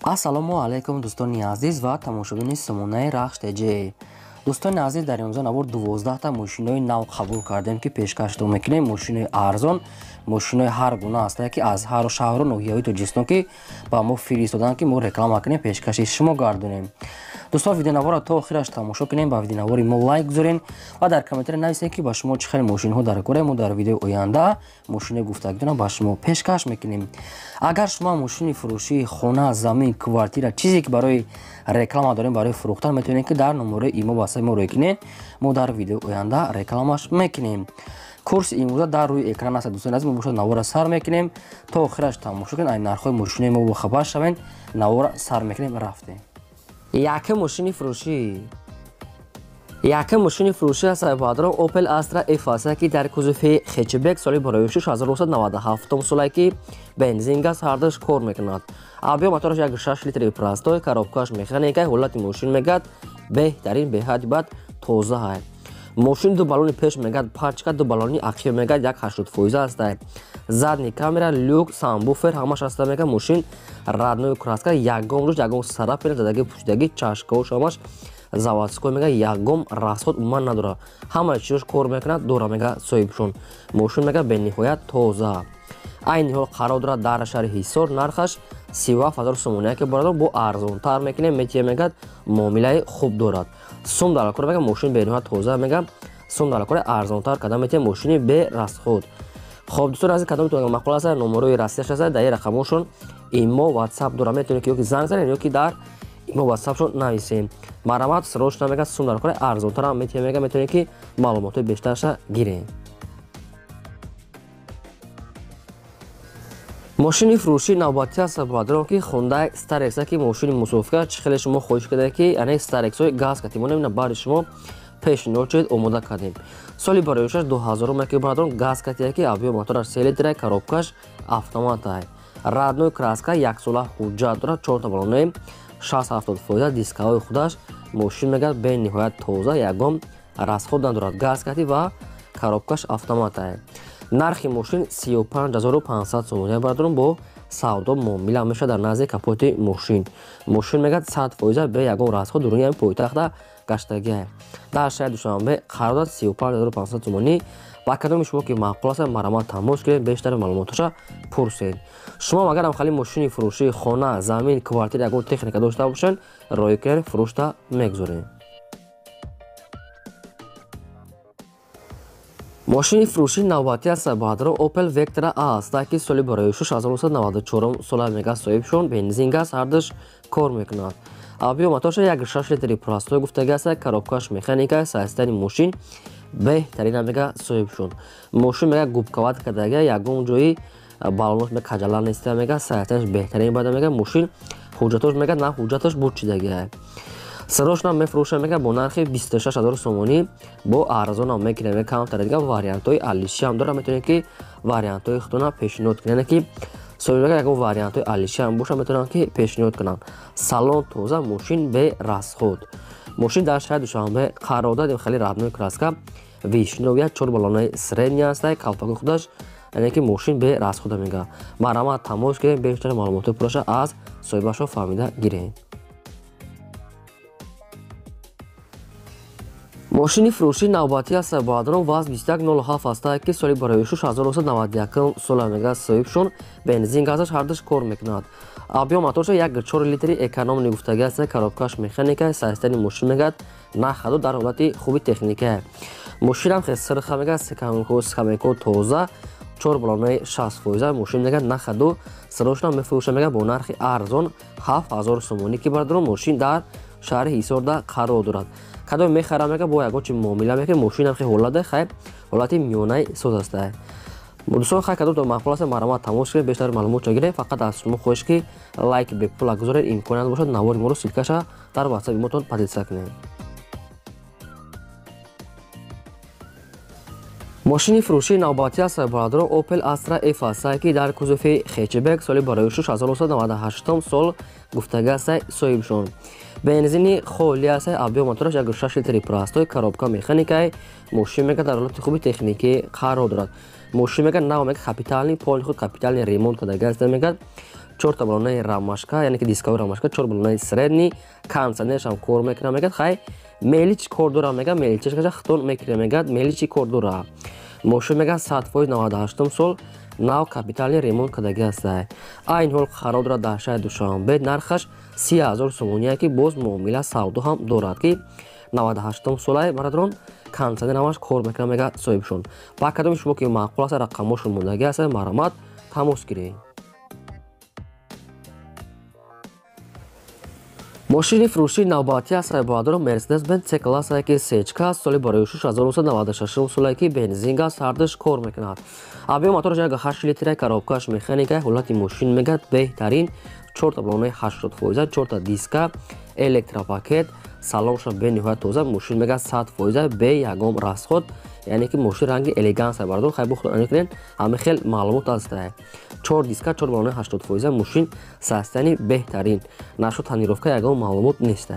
Ассалому алайкум, дӯстони азиз ва тамошобини сомонаи Рахш ТЖ. Дӯстони азиз, дар имрӯза навор 12 та мошинои нав қабул кардем, ки пешкаштон мекунем. Мошинои арзон, мошинои ҳар гуна ҳастанд, ки аз ҳар шаҳру ноҳияҳои Тоҷикистон ки ба мо фиристоданд, ки мо реклама кунем, пешкаши шумо гардонем. Дӯстон, видеонаворро то охираш тамошо кунем, ба видеонавори мо лайк гузорен ва дар комментария нависед, ки ба шумо чӣ хел мошинҳо дар кора. Мо дар видеои оянда мошинои гуфтагитона ба шумо пешкаш мекунем. Агар шумо мошини фурӯшии хона, замин, квартира, чизе ки барои реклама дорем, барои фурӯхтан, метавонед, ки дар номерои имо васаи мо рӯй кунед. Мо дар видеои оянда рекламаш мекунем. Курси имрӯза дар рӯи экран аст. Дӯстони азиз, мо бошад навора сар мекунем, то охираш тамошо кунед, ай нархҳои мошинои мо бохабар шавед. Навора сар мекунем, рафтем. Якум мошини фурӯшӣ. Якум мошини фурӯшӣ аст, бародарон, Opel Astra F аст, ки дар кузови хэтчбек, соли барои 1997 солае, ки бензин, газ ҳардуш кор мекунад. Объём мотораш 1,6 литри простой, коробкаш механика. Ҳолати мошин мегӯяд беҳтарин, беҳади бад тоза ҳай. Мошин ду баллони пеш мегӯяд пачка, ду баллони ақиб мегӯяд 1,80% аста. Задний камера, люк, сабвуфер ҳамаш аста. Мегӯяд, мошин родной краска, ягон рӯз ягон царапина, задаги, пӯшидаги, чашкаош ҳамаш заводской. Мега, ягон расход умуман надорад, ҳамаи чизош кор мекунад, дора, мега соҳибшон. Мошин мега бениҳоят тоза, айни ҳол қарор дорад дар шаҳри Ҳисор. Нархаш 37 000 сомония, ки бародар, бо арзонтар мекунем, метия, мегӯяд, муомилаи хуб дорад. Сум дар кор, мега, мошин бениҳоят тоза, мега, сум дар кори арзонтар карда метия, мошини берасход. Хоб, дӯстон азиз, кадомтон маъқул аст, номерои расияш аст, дар рақамошон имо, ватсап дора, метавонед, ки ёки занг занед, ёки дар имо, ватсапшон нависем. Марҳамат, срочно, мега, сум дар кори арзонтарам метия, мега, метавонед, ки маълумотҳои бештарша гирем. Мошини фурӯшии навбатӣ аст, бародарон, ки Хондай Старекс, ки мошини мусофира. Чӣ хеле шумо хоҳиш кардед, ки яъне Старексҳои газ катимонем, на бари шумо пешниҳод шуд, омода кардем. Соли бароишаш 2000, ки бародарон, газ катия, ки объём мотораш 3 литра, коробкаш автоматай, родной краска, яксола ҳуҷҷат дорад, чорта баллонаи 60-70%, дискаҳои худаш. Мошин мегӯяд бениҳоят тоза, ягон расход надорад, газ кати ва коробкаш автоматай. Нархи мошин 35 500 сомония, бародарон, бо савдо муомила мешавад дар назди капоти мошин. Мошин мегӯяд 100% бе ягон расход дуруни ҳами пойтахта гаштагиа, дар шаҳри Душанбе қарор дорад. 35 500 сомонӣ. Ба кадоми шумо ки маъқул аст, марҳамат, тамос кунед, бештари маълумотҳоша пурсед. Шумо агарам хали мошини фурӯшии хона, замин, квартира, ягон техника дошта бошед, роҳӣ кунед, фурӯшта мегузорем. Мошини фурӯшии навбатӣ аст, бародарон, Opel Vectra A аст, ки соли барои 1994 сола, мега соҳибшон, бензин, газ ҳардуш кор мекунад. Объём моторша 1,6 литри простой гуфтаги аст, коробкаш механика. Состояние мошин беҳтарина, мега соҳибшон. Мошин мега губковать кардага, ягон ҷои баллонош мега каҷала неста, мега состоянияш беҳтарин бада. Мега, мошин ҳуҷҷатош, мега, на ҳуҷҷатош буд чидагиа. Срочно мефурӯшам, мега, бо нархи 26 000 сомонӣ, бо арзонам мекунем камтар. Дига вариантҳои алишиам дорам, метавонед, ки вариантҳои худтона пешниҳод кунед, ки соҳиб мега ягон вариантҳои алишиам боша, метавонам, ки пешниҳод кунам. Салон тоза, мошин берасход. Мошин дар шаҳри Душанбе қарор додем, хеле родной краска, вишнёвый, чор баллонаи средний аста, калпаки худаш, яъне ки мошин берасхода. Мега, марҳамат, тамос кунед, бештари маълумотҳои пурраша аз соҳибашо фаҳмида гирем. Мошини фурӯшии навбатӣ аст, бародарон, ВАЗ 2107 аст, ки соли барои 1991 сола, мега соҳибшон, бензин, газаш ҳардуш кор мекунад. Объём моторша 1,4 литри экономный гуфтаги аст, коробкаш механика. Состояние мошин мегӯяд нахаду дар ҳолати хуби техника. Мошинам хел сирха, мегӯяд, скамейко тоза, чор баллонаи 60%. Мошин мегӯяд нахаду срочно мефурӯша, мегӯяд, бо нархи арзон 7000 сомонӣ, ки бародарон, мошин дар шаҳри Ҳисорда қарор дорад. Кадоме мехара, мега, бо ягон чи муомила мекунед. Мошинам хел ҳолат, хай, ҳолати миёнаи соз аста. Дӯстон, хай, кадомтон маъқул аст, марҳамат, тамос кунед, бештар маълумотшо гиред. Фақат аз шумо хоҳиш, ки лайк бепула гузоред, имконият бошад, навори моро ссылкаша дар ватсапи мотон поделиться кунед. Мошини фурӯшии навбатӣ аст, бародарон, Opel Astra F аст, ки дар кузови хэтчбек, соли барои 1998 сол гуфтаги аст соҳибшон, бензини холӣ аст. Объём мотораш 1,6 литри простой, коробка механикай. Мошин мега дар ҳолати хуби техникӣ қарор дорад. Мошин мега нав, мега, капитальный, полный худ капитальный ремонт кардаги аст, мегӯяд. чорта балонаи рамашка, яъне ки дискови рамашка, чор балонаи средний, кондиционершам кор мекунад мегад. Хай мели чӣ кор дора мегад, мелчашкаша хитон мекунад мегад, мели чӣ кор дора. Мошин мегад 100% 98 сол нав капитални ремонт кардаги ҳастай. Айн ҳол қарор дорад дар шаҳри Душанбе, нархаш 30 000 сомоние ки боз муомила савдо ҳам дорад, ки 98 солаи бародарон, кондиционер ҳамаш кор мекунад мегад соҳибшон. Ба кадоми шумо ки маъқул аст, рақамҳошон мондагӣ аст, марҳамат тамос гиред. Мошини фурӯшии навбатӣ аст бародарон, Mercedes-Benz C классе ки сечка аст, соли барои 1996 соле ки бензин газ ҳардуш кор мекунад. Объём мотораш 1,8 литра, коробкаш механика, ҳолати мошин мегад беҳтарин, чорта балонаи 80%, чорта диска, электропакет, салонша бениҳоят тоза, мошин мегад 100% бе ягон расход, яъне ки мошин ранги элеганса бародарон, хай бухто кунед, ҳама хел маълумот аст. Чор диска, чор балонаи 80%, мошин состояние беҳтарин, нашуд тонировка, ягон маълумот нест.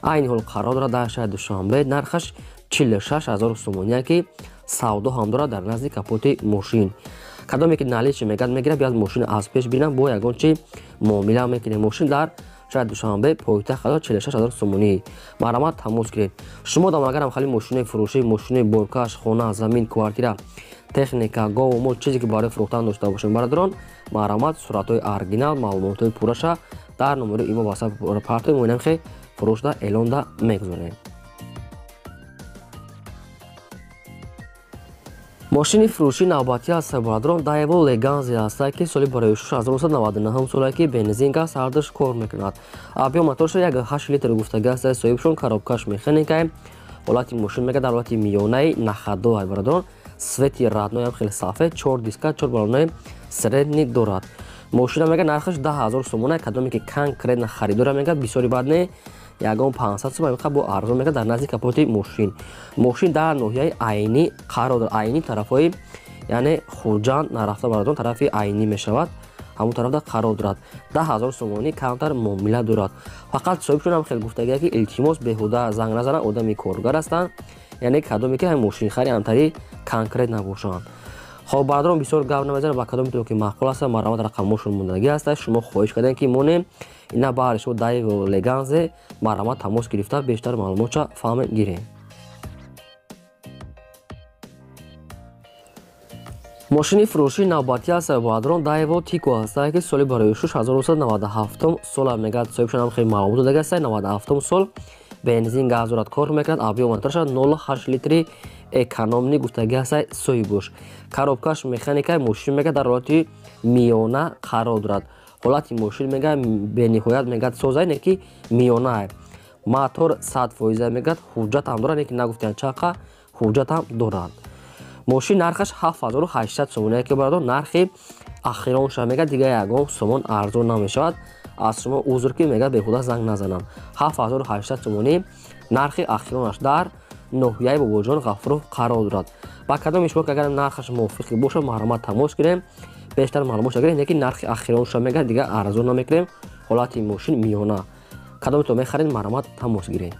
Айни ҳол қарор дорад дар шаҳри Душанбе, нархаш 46 000 сомоние ки савдо ҳам дорад дар назди капоти мошин. Кадоме ки наличие мегад мегирад, биёд мошин аз пеш бинам, бо ягон чи муомила мекунем. Мошин дар шаҳри Душанбе, пойтахт, қарор 46 000 сомонӣ. Марҳамат тамос гиред. Шумо дам агарам хали мошинои фурӯшӣ, мошинои боркаш, хона, замин, квартира, техника, гову мол, чизе ки барои фурӯхтан дошта бошем бародарон, марҳамат суратҳои оригинал, маълумотҳои пурраша дар номери имо ватсап партои, мо инам хе фурӯшда эълонда мегузорем. Мошини фурӯшии навбатӣ аст бародарон, Daewoo Leganza аст ки соли барои 1999 соле ки бензин газ ҳардуш кор мекунад. Объём моторша 1,8 литр гуфтаги аст соҳибшон, коробкаш механика, ҳолати мошин мегад дар ҳолати миёнаи находной бародарон, цвети родной ам хеле сафед, чор диска, чор балонаи средний дорад. Мошина мегад нархаш 10 000 сомона, кадоме ки конкретно харидора мегад, бисёри бад не, ягон 500 сом меқа бо арзон мегад дар назди капоти мошин. Мошин дар ноҳияи Айнӣ қарор дорад, Айнӣ тарафҳои, яъне Хуҷанд нарафта бародарон, тарафи Айнӣ мешавад, ҳамон тарафда қарор дорад. 10 000 сомонӣ, камтар муомила дорад. Фақат соҳибшон ҳам хеле гуфтагия ки илтимос беҳуда занг назананд, одами коргар ҳастанд, яъне кадоме ки ҳамин мошинхари ҳамтари конкрет набошанд. Хоб бародарон, бисёр гап намезанам, ба кадометон ки маъқул аст, марҳамат, рақамҳошон мондагӣ аст. Шумо хоҳиш кардем ки монем, ина баҳри шумо Daewoo Leganza, марҳамат тамос гирифта бештар маълумотша фаҳмед гирем. Мошини фурӯшии навбатӣ аст бародарон, Daewoo Tico аст ки соли барои 1997 сола мегад соҳибшон ҳам хеле маълумот додаги аст, 97 сол бензин газ дорад, кор мекунад, объём моторша 0,8 литри экономный гуфтаги аст соҳибош. Коробкаш механика, мошин мегад дар ҳолати миёна қарор дорад. Ҳолати мошин мегад бениҳоят мегад соза, не ки миёна. Мотор 100% мегад, ҳуҷҷат ҳам дорад, не ки нагуфтиян чақа ҳуҷҷат ҳам дорад. Мошин нархаш 7800 сомон ки бародарон, нархи ахиронша мегад, дигар ягон сомон арзон намешавад. Аз шумо узр ки мегад беҳуда занг назанам. 7800 сомонӣ нархи ахиронаш, дар ноҳияи Бобоҷон Ғафуров қарор дорад. Ба кадоми шумо ки агар нархаш мувофиқи бошад, марҳамат тамос гирем, бештар маълумот гирем, лекин нархи ахиронша мегад, дигар арзон намекунем. Ҳолати мошин миёна. Кадомето мехаред, марҳамат тамос гирем.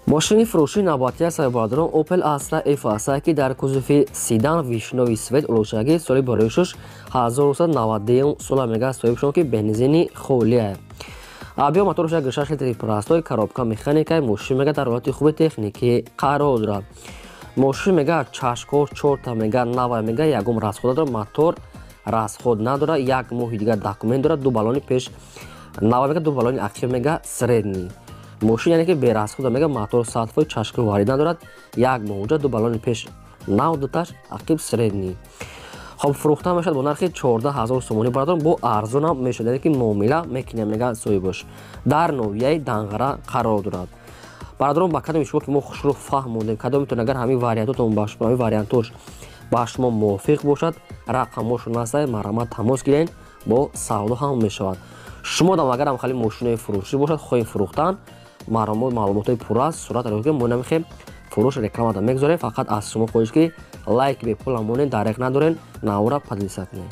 Мошини фурӯшии навбатӣ аст бародарон, Opel Astra F аст ки дар кузови седан, вишнёвый цвет улошагӣ, соли барои 1991 сола мегад соҳибшон ки бензини холия. Объём мотораш 1,6 литри простой, коробка механика, мошин мегад дар ҳолати хуби техникӣ қарор дорад. Мошин мегад чашкҳо чорта мегад нава, мегад ягон расход надорад, мотор расход надорад, як моҳи дигар документ дорад, ду баллони пеш нава мегад, ду баллони ақиб мегад средний. Мошин яъне ки берасхода мегад, мотор 100%, чашки варид надорад, як моҳ ду баллони пеш нав, дуташ ақиб средний. Хоб, фурӯхта мешавад бо нархи 14 000 сомонӣ бародарон, бо арзонам мешавад, яъне ки муомила мекунем мегад соҳибош. Дар ноҳияи Данғара қарор дорад. Бародарон, ба кадоми шумо ки мо хушрӯ фаҳмондем, кадометон агар ҳамин вариантотон ба ҳамин вариантош ба шумо мувофиқ бошад, рақамҳошон ҳастад, марҳамат тамос гиред, бо савдо ҳам мешавад. Шумо дам агарам хали мошинои фурӯшӣ бошад, хоҳем фурӯхтан, маълумотҳои пурра сурат мо намехем фурӯш рекламада мегузорем. Фақат аз шумо хоҳиш ки лайк бепула монед, дареқ надорен, навора поделиться кунед.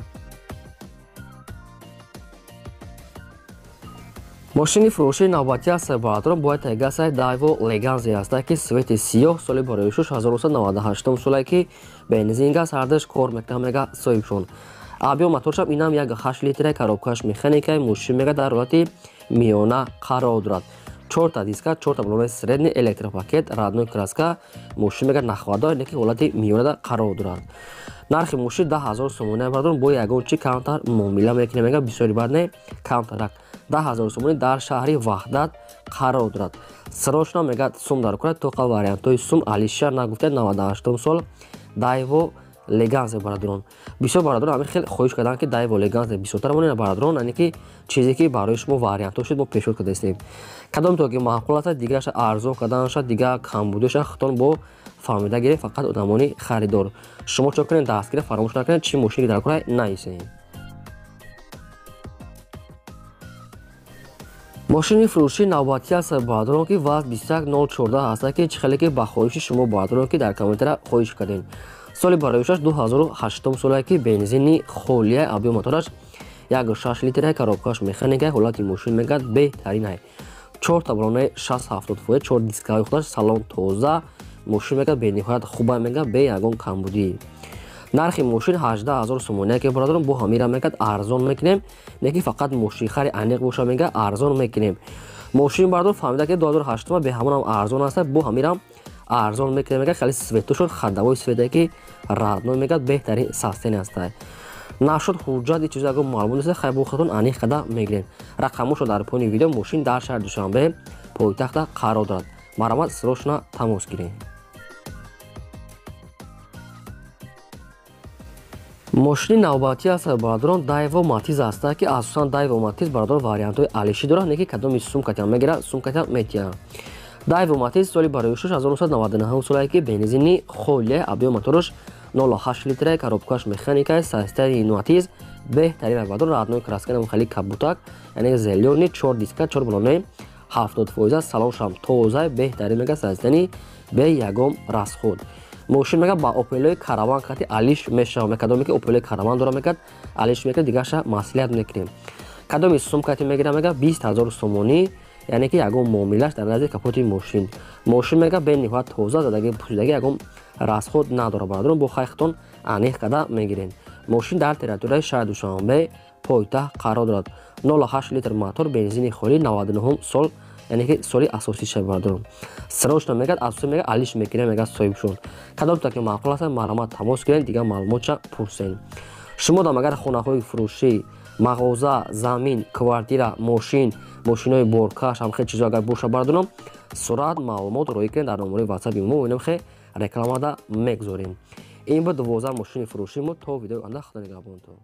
Мошини фурӯшии навбатӣ аст бародарон, бояд тайгасай Daewoo Leganza аст, ки цвети сиёҳ, соли барои 1998 соле, ки бензин газ ҳардаш кор мекунад, мега соҳибшон. Объём моторшам инам 1,8 литра, коробкаш механикай, мошин мега дар ҳолати миёна қарор дорад. 4та диска, 4та балони средний, электропакет, родной краска, мошин мега нахвадор, леки ҳолати миёнада қарор дорад. Нархи мошин 10 000 сомонӣ бародарон, бо ягон чи камтар муомила мекунем, мега бисёри бад не, камтарак. 10 000 сомонӣ, дар шаҳри Ваҳдат қарор дорад. Срочно мега сум дар кунад, тоқа вариантҳои сум алишер нагуфта. 98 сол Daewoo Leganza бародарон. Бисёр бародарон ҳамин хел хоҳиш карданд, ки Daewoo Leganza бисёртар монед бародарон, яъне ки чизе ки барои шумо вариантҳо шуд, мо пешниҳод кардаистем. Кадом то ки маъқул аст, дигараша арзон карданаша, дигар камбудиша худтон бо фаҳмида гиред. Фақат одамони харидор шумо чо кунед, дастгира фаромӯш накунед, чӣ мошине ки дар кора наисем. Мошини фурӯшии навбатӣ аст бародарон, ки ВАЗ 21014 аст, ки чӣ хеле ки ба хоҳиши шумо бародарон, ки дар комментара хоҳиш кардем. Соли бароишаш 2008 соле, ки бензини холия, объём мотораш 1,6 литра, коробкаш механика, ҳолати мошин мегӯяд беҳтаринай. Чорта балонаи 60-70%, чор дискаҳои худаш, салон тоза, мошин мегӯяд бениҳоят хуба, мегӯяд бе ягон камбудӣ. Нархи мошин 18 000 сомонӣ, ки бародарон бо ҳамира мегӯяд арзон мекунем, не ки фақат мошинхари аниқ боша, мегӯяд арзон мекунем. Мошин бародарон фаҳмида, ки 2008 бе ҳамонам арзон аст, бо ҳамирам арзон мекунем, мегӯяд. Хеле цветошон ходовой цвете, ки родной, мегӯяд беҳтарин состояние аст. Нашуд ҳуҷҷат, и чизо ягон маълум нест, хай бо худтон аниқ када мегирем. Рақамошо дар поёни видео. Мошин дар шаҳри Душанбе, пойтахта қарор дорад. Марҳамат, срочно тамос гирем. Мошини навбатӣ аст бародарон, Daewoo Matiz аст, ки асосан Daewoo Matiz бародарон вариантҳои алишӣ дорад, не ки кадоми сумкатиам мегирад, сумкатиам метиҳад. Daewoo Matiz соли бароишаш 1999 соле, ки бензини холия, объём мотораш 0,8 литра, коробкаш механика, состояние Matiz беҳтарин бародарон, родной краска, нам хеле кабутак, яъне зелёный, чор диска, чор балонаи 70%, салоншам тоза, беҳтарин мега состояние, бе ягон расход. Мошин мега ба Опелои Караван кати алиш мешавад. Кадоме ки Опелои Караван дора, мегӯяд алиш мекунад, дигараша маслиҳат мекунем. Кадоми сум кати мегирад, мега 20 000 сомонӣ, яъне ки ягон муомилаш дар назди капоти мошин. Мошин мега бениҳоят тоза, задаги пӯшидаги, ягон расход надорад бародарон, бо хайхтон аниқ када мегирем. Мошин дар территорияи шаҳри Душанбе, пойтахт қарор дорад. 0,8 литр мотор, бензини холӣ, 99 сол, яъне ки соли асосиша бародарон. Срочно мегӯяд асосӣ, мега алиш мекунем, мега соҳибшон. Кадом ки маъқул аст, марҳамат тамос гиред, дигар маълумотша пурсен. Шумо дам агар хонаҳои фурӯшӣ, мағоза, замин, квартира, мошин, мошинои боркаш, ҳам хел чизо агар боша бародарон, сурат маълумот роӣ кунед дар номерои ватсапи мо, инам хе рекламада мегузорем. Ин буд 12 мошини фурӯшии мо. То видеои оянда, худо нигаҳбонтон.